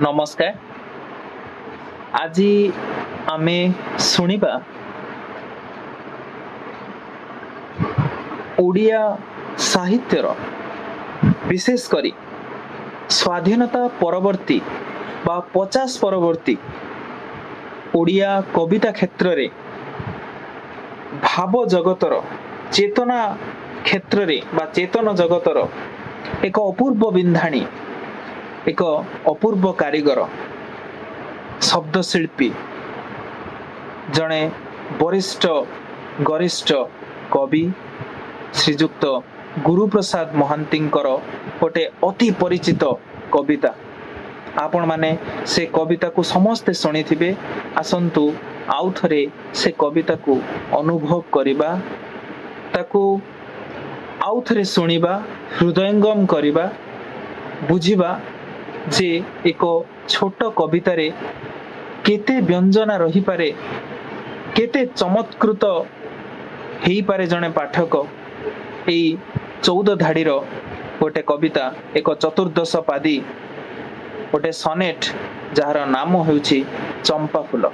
ନମସ୍କାର। ଆଜି ଆମେ ଶୁଣିବା ଓଡ଼ିଆ ସାହିତ୍ୟର, ବିଶେଷ କରି ସ୍ୱାଧୀନତା ପରବର୍ତ୍ତୀ ବା 50 ପରବର୍ତ୍ତୀ ଓଡ଼ିଆ କବିତା କ୍ଷେତ୍ରରେ, ଭାବ ଜଗତର ଚେତନା କ୍ଷେତ୍ରରେ ବା ଚେତନ ଜଗତର ଏକ ଅପୂର୍ବ ବିନ୍ଧାଣୀ, ଏକ ଅପୂର୍ବ କାରିଗର, ଶବ୍ଦଶିଳ୍ପୀ, ଜଣେ ବରିଷ୍ଠ ଗରିଷ୍ଠ କବି ଶ୍ରୀଯୁକ୍ତ ଗୁରୁପ୍ରସାଦ ମହାନ୍ତିଙ୍କର ଗୋଟେ ଅତି ପରିଚିତ କବିତା। ଆପଣମାନେ ସେ କବିତାକୁ ସମସ୍ତେ ଶୁଣିଥିବେ। ଆସନ୍ତୁ ଆଉ ଥରେ ସେ କବିତାକୁ ଅନୁଭବ କରିବା, ତାକୁ ଆଉ ଥରେ ଶୁଣିବା, ହୃଦୟଙ୍ଗମ କରିବା, ବୁଝିବା ଯେ ଏକ ଛୋଟ କବିତାରେ କେତେ ବ୍ୟଞ୍ଜନା ରହିପାରେ, କେତେ ଚମତ୍କୃତ ହେଇପାରେ ଜଣେ ପାଠକ। ଏଇ 14 ଧାଡ଼ିର ଗୋଟେ କବିତା, ଏକ ଚତୁର୍ଦ୍ଦଶ ପାଦି ଗୋଟେ ସନେଟ, ଯାହାର ନାମ ହେଉଛି ଚମ୍ପା ଫୁଲ।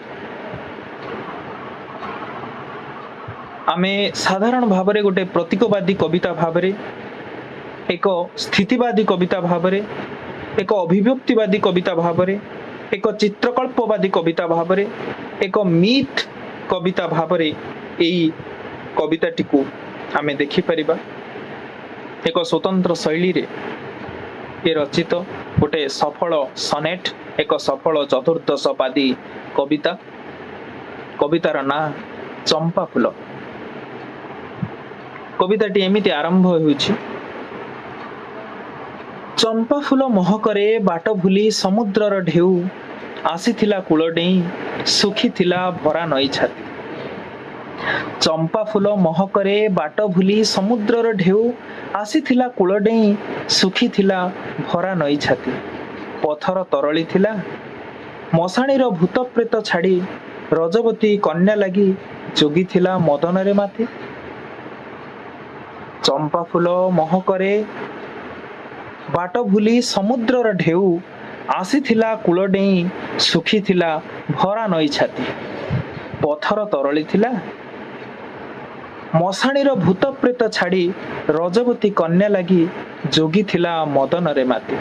ଆମେ ସାଧାରଣ ଭାବରେ ଗୋଟେ ପ୍ରତୀକବାଦୀ କବିତା ଭାବରେ, ଏକ ସ୍ଥିତିବାଦୀ କବିତା ଭାବରେ, ଏକ ଅଭିବ୍ୟକ୍ତିବାଦୀ କବିତା ଭାବରେ, ଏକ ଚିତ୍ରକଳ୍ପବାଦୀ କବିତା ଭାବରେ, ଏକ ମିଥ୍ କବିତା ଭାବରେ ଏଇ କବିତାଟିକୁ ଆମେ ଦେଖିପାରିବା। ଏକ ସ୍ୱତନ୍ତ୍ର ଶୈଳୀରେ ଏ ରଚିତ ଗୋଟେ ସଫଳ ସନେଟ, ଏକ ସଫଳ ଚତୁର୍ଦ୍ଦଶପାଦୀ କବିତା। କବିତାର ନାଁ ଚମ୍ପା ଫୁଲ। କବିତାଟି ଏମିତି ଆରମ୍ଭ ହେଉଛି। ଚମ୍ପା ଫୁଲ ମହକରେ ବାଟ ଭୁଲି ସମୁଦ୍ରର ଢେଉ ଆସିଥିଲା କୂଳ ଡେଇଁ ଶୁଖିଥିଲା ଭରା ନଈ ଛାତି। ଚମ୍ପା ଫୁଲ ମହକରେ ବାଟ ଭୁଲି ସମୁଦ୍ରର ଢେଉ ଆସିଥିଲା କୂଳ ଡେଇଁ ଶୁଖିଥିଲା ଭରା ନଈ ଛାତି। ପଥର ତରଳି ଥିଲା ମଶାଣିର ଭୂତ ପ୍ରେତ ଛାଡ଼ି ରଜବତୀ କନ୍ୟା ଲାଗି ଯୋଗିଥିଲା ମଦନରେ ମାତି। ଚମ୍ପା ଫୁଲ ମହକରେ ବାଟ ଭୁଲି ସମୁଦ୍ରର ଢେଉ ଆସିଥିଲା କୂଳ ଡେଇଁ ଶୁଖିଥିଲା ଭରା ନଈ ଛାତି। ପଥର ତରଳି ଥିଲା ମଶାଣିର ଭୂତ ପ୍ରେତ ଛାଡ଼ି ରଜବତୀ କନ୍ୟା ଲାଗି ଯୋଗିଥିଲା ମଦନରେ ମାତି।